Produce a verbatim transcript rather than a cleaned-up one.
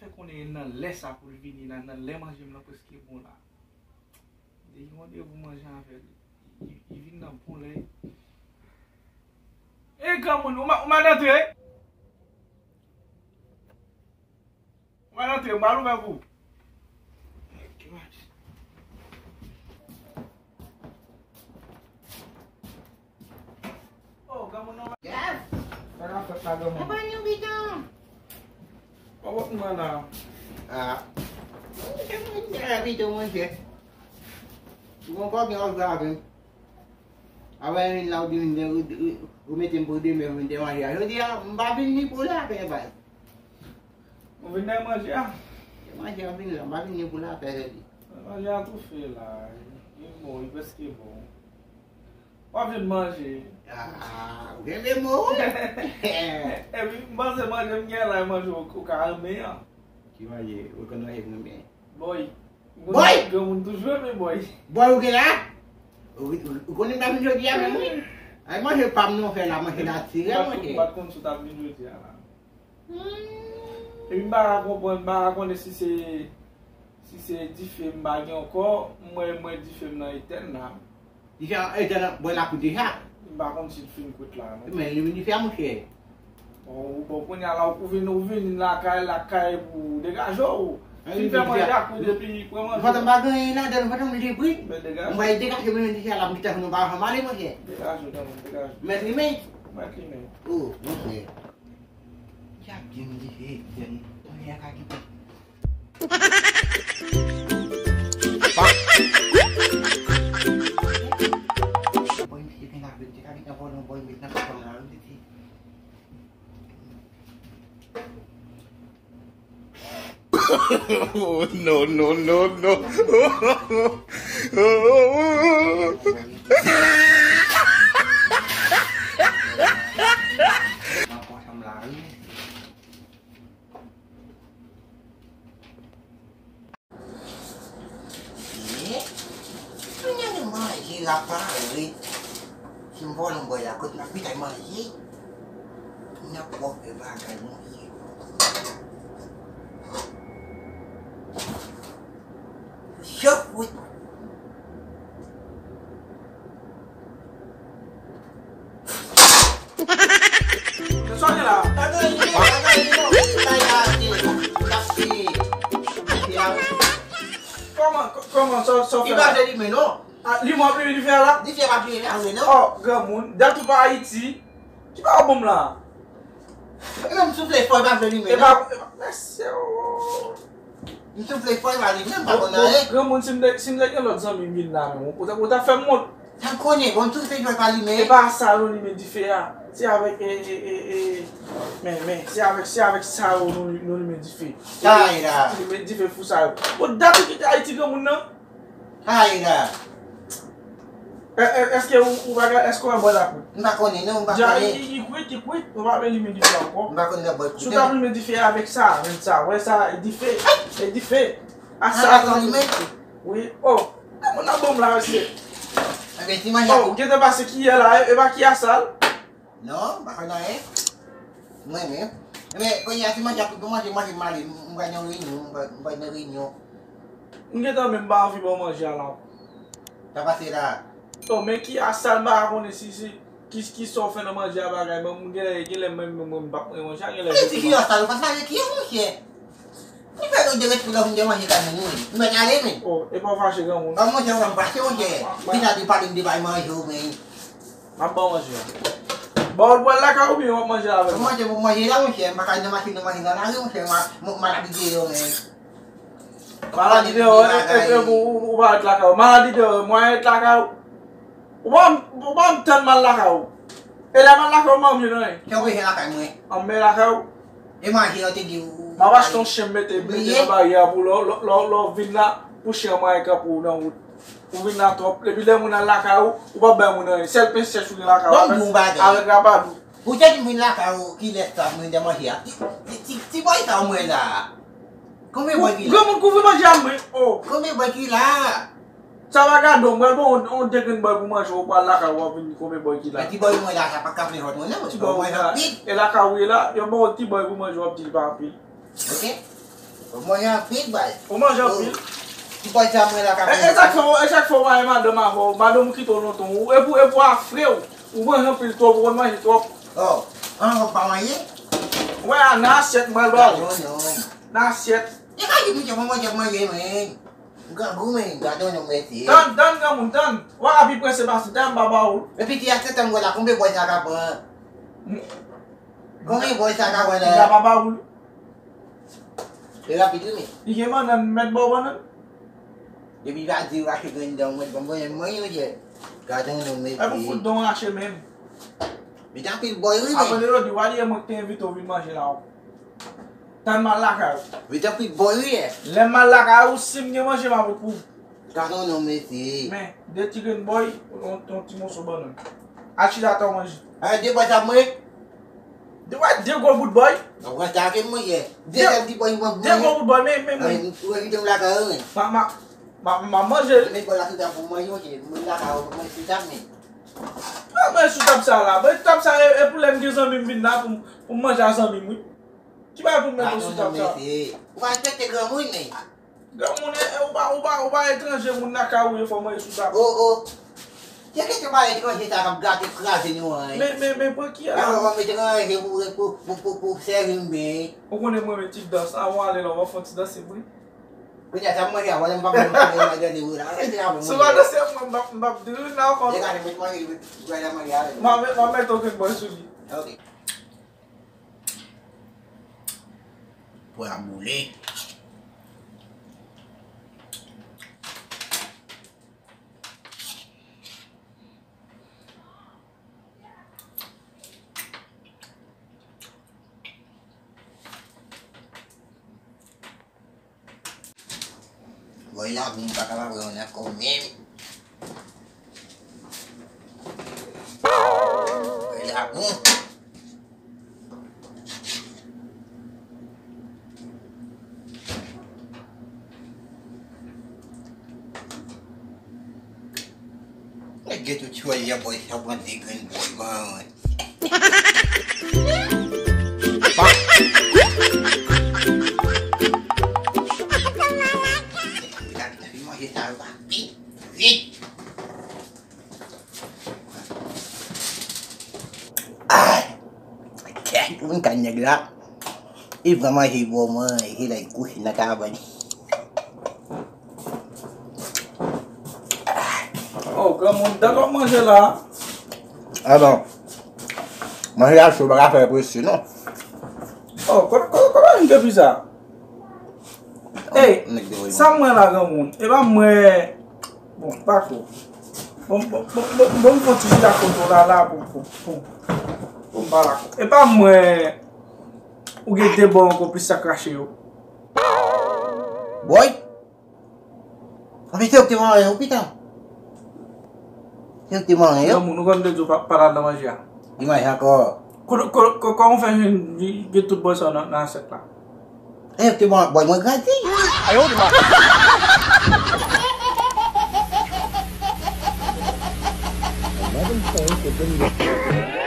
Fè konnen nan lè sa pou l vini la, nan lè manje m nan prèske bon la. Depi gen randevou manje avè l, li, li vin nan bon lè. E granmoun, ou ma, ou mal antre? Ou mal antre, m pral ouvè pou ou. Oh, granmoun nan. Yes. Sa k ap fèt la, granmoun? Apa nou bidon? Papa pou mwen la. Ah. Mwen te mwen te la bidon, monchè. Ou ankò gen òf avè m. Avè m vin la, ou di vin de, ou, ou, ou mete m pou demen, ou vin de manje a. Jodi a, m pa vin ni pou lapè, bay. Ou vin nan manje a? Manje a vin la, m pa vin ni pou lapè jodi. Manje a toufe la. Li bon, li prèske bon. W ap vin manje. Ah, ou gen mo. Epi, m panse manje m gen la, e manje ou, ou ka renmen an. Ki manje, ou konn manje pou renmen. Boy. Boy! Granmoun toujou renmen boy. Boy, ou gen la? Ou, ou, ou konnen m pa vin jodi a menm, wi. Ay, manje pa m non, fè la, manje natirèl, manje. M pa t konn si w t ap vin jodi a la. Hmm. Epi m pa ka konprann, m pa ka konnen si se, si se dife m pa gen ankò, m wè, m wè dife m nan etèn la. Dife an etèn nan bò lakou deja. M pa konn si l fin kwit la, non. Men li vin dife a, monchè. Bon, bon, kounye a la, ou vin, ou vin lakay, lakay pou degaje w. Fin fè manje ak ou depi pran manje. Fantom pa gen anyen ladan, fantom li pran. Men degaje. M bay degaje, men dife a la, m kite nou pa ansanm ale, monchè. Degaje, granmoun, degaje. Mèt li men. Mèt li men. Oh, monchè. Djab di m li se Etienne. Tonè ka kite. Bòy misye gen avè l, te ka gen vòlè yon bòy met nan kòkòm la, wi, mesye. Oh, no, no, no, no. Ye? Kounye a manje la pare. Si m vòlè yon bòy la, kote n ap vin al manje? N ap pwòp e bagay, monchè. Chòf, wi. Sa w gen la? Kòman, kòman, sa, sa w fè la? Li pa vle limen, non. Ah, li mwen ap limen dife a la? Dife a pa vle limen, non. Oh, granmoun, dat ou pa Ayiti. Ki pa bon la? E menm soufle fò, li pa vle limen, non. E pa, e pa, mesye, oh. M soufle fò, e pa li menm, pa konn anyen. Granmoun, si m te, si m te gen lòt zanmi m vin la menm, ou ta, ou ta fè m wont. Sa m konnen, bon, m soufle fò, e pa li menm. E pa sa nou limen dife a. Se avèk, e, e, e, e, men, men, se avèk, se avèk sa yo nou, nou limen dife. Sa e la. Limen dife fou sa yo. Bon, dat ou kite Ayiti, granmoun nan. Sa e la. E, e, èske ou, ou pa gade, èske w wè bòy la kwit? M pa konnen non, m pa konnen. Li, li kwit, li kwit, ou pa vle limen dife ankò. M pa konnen lè bòy kwit. Si w t ap limen dife avèk sa, menm sa, wè sa, e dife, e dife. A sa, sa limen? Wi, oh, moun nan bon la, mesye. Ebyen, ti manje. Oh, ou gentan pase kiyè la, e, e pa kiyè sal. Non, m pa fè anyen. Mwen menm. Men, kounye a, si manje ap pou manje, manje m ale. M, m pral nan reyinyon, m pral, m pral nan reyinyon. M gentan menm pa anvi ba w manje a la. Sa pase la. Oh, men kiyè sal, m pa konnen si, si, ki, ki sa w fè nan manje a bagay. Mwen, m genlè, genlè menm, mwen, mwen, m p ap manje a, genlè. Mwen di kiyè sal, ou pa t lave kiyè, monchè. Ki fè nou de respè lè moun te manje kay moun, wi. Nou mèt ale, men. Oh, epa w fache, granmoun. An, monchè, ou fè m fache, monchè. Ou vin la di pale m de bay manje, ou, men. M ap ba w manje a. Ba w l pral lakay ou oubyen w ap manje avè l? Manje pou manje la, monchè. M pa ka nan machin, nan manje nan lari, monchè. M a, m, maladi deyò, men. Maladi deyò, e, e, e, ou, ou, ou pa ret lakay ou. Maladi deyò, mwen ret lakay ou. Ou pa, ou pa tann m al lakay ou. E lè m al lakay ou, m pa vle nan anyen. Kè w bezwen lakay mwen. An men lakay ou. E manje yo te di ou. M ap achte yon chen m mete, mete nan baryè a pou lè, lè, lè, lè w vin la, pou chen an mare kanpe w nan wout. Ou vin la twòp. Epi lè moun al lakay ou, ou p ap bay moun anyen. Sèl pen sèch ou gen lakay ou. Ban m di w yon bagay. Avèk rapadou. Poutèt m vin lakay ou, kilès sa mwen de manje a? Ti, ti, ti, ti bòy sa w mwen la. Konbyen bòy ki la? Granmoun kouvri manje a mwen. Oh. Konbyen bòy ki la? Sa pa gade w, m pral ba w yon, yon de grenn bòy pou manje, w pral lakay ou, w ap vin di konbyen bòy ki la. Men ti bòy mwen la, sa pa ka fè vòt mwen, non. Ti bòy mwen anpil. E lakay ou ye la, yo ba w ti bòy pou manje, w ap di li pa anpil. Ok. Ou manje anpil, baz. Ou manje anpil. Ti bòy sa mwen la ka. E, e sak fè, e sak fè w pa gen madanm avè w, madanm ou kite w lontan. Ou, epi, epi w afre w. Ou manje anpil twòp, ou konn manje twòp. Oh, an, ou pa manje? Wè, a, nan asyèt mwen ba ou. Non, non. Nan asyèt. E ka di misye mwen manje, manje, men. Grangou, men, gade yon mesye. Tann, tann, granmoun, tann. W a pi prese pase, tann, m pa ba ou. Epi ti a se tann wè la, konbyen bòy sa ka pran? Konbyen bòy sa ka wè la? M pa ba ou. E rapid wi, men. Li gen bannann, m mèt ba w bannann. Depi pa di rache grenn dan mwen, bon, mwen, mwen, yo, je. Gade yon nonm, men. E pou fout don rache menm. Li t anpil bòy, wi, men. Apre de lòt, w a di e mwen ki te envite w vin manje la, w. Tann m al lakay ou. Li t anpil bòy, wi, eh. Lè m al lakay ou, si m gen manje, m a pot pou ou. Gade yon nonm, mesye. Men, de ti grenn bòy, yon, yon ti moso bannann. Al chita atè w manje. Ay, de bòy sa mwen. De, wè, de gwo bout bòy. Mwen sa ke mwen ye. De sèl ti bòy mwen. De gwo bout bòy, men, men, men. Ou envite m lakay ou, men. Ma, ma, ma, ma manje. Men bòy la sou tab pou mwen, ok. Mwen lakay ou, mwen sou tab, men. Mwen, mwen sou tab sa la. Mwen tab sa, e, e pou lè m gen zanmi m vin la pou, pou m manje a zanmi m, wi. Ki bagay pou m mete w sou tab sa? Ou pa respekte granmoun, men. Granmoun, e, e, ou pa, ou pa, ou pa etranje, moun lakay ou ye, fò w manje sou tab. Oh, oh. Se kesyon pa etranje sa k ap gate, kraze nou an, wi. Men, men, men, pran ki a la? Alò, w ap etranje pou, pou, pou, pou, pou sèvi m byen. Ou konnen mwen, men ti dans, avan w ale la, w ap fè yon ti danse pou li. Kounye a, sa m manje a, wè, m pa konn manje, manje de ou la. Rete avè mwen. Si w pa danse, mwen, m p ap, m p ap di w nan kò. Gade, mwen manje, mwen manje avè m. M ap, m ap mete yon grenn bòy sou li. Ok. Pwa boule. Bòy la bon, m pa kapab wè yon ankò menm. Bòy la bon. Nèg gen tout chwazi a bòy sa pran de grenn bòy ban. Manje sa yo pa vit, vit. Ay! Kèt, mwen ka nèg la. Li pran manje bò mwen, li lay kouche nan kabann. Oh, granmoun, dat w ap manje la? Ah bon. Manje a cho, pa ka fè prese, non. Oh, kòman, kòman, kòman m te pi sa? Ey, sa m wè la, granmoun? E pa mwen. Bon, pa twò. Bon, bon, bon, bon, bon, m fè yon ti chita kote w la, la, pou, pou, pou, pou m pale ak ou. E pa mwen. Ou gen de bò ankò plis sa krache yo. Bòy! Anpi se yo ki te manje yo, pita. Se yo ki te manje yo. Granmoun, ou konn te di w pa, pa t al nan manje a. Li manje ankò. Ko, ko, ko, kòman w fè jwenn gen tout bòy sa yo nan, nan asyèt la? E yo ki te manje, bòy mwen grandi. Ayo, di ma. Eleven point seven.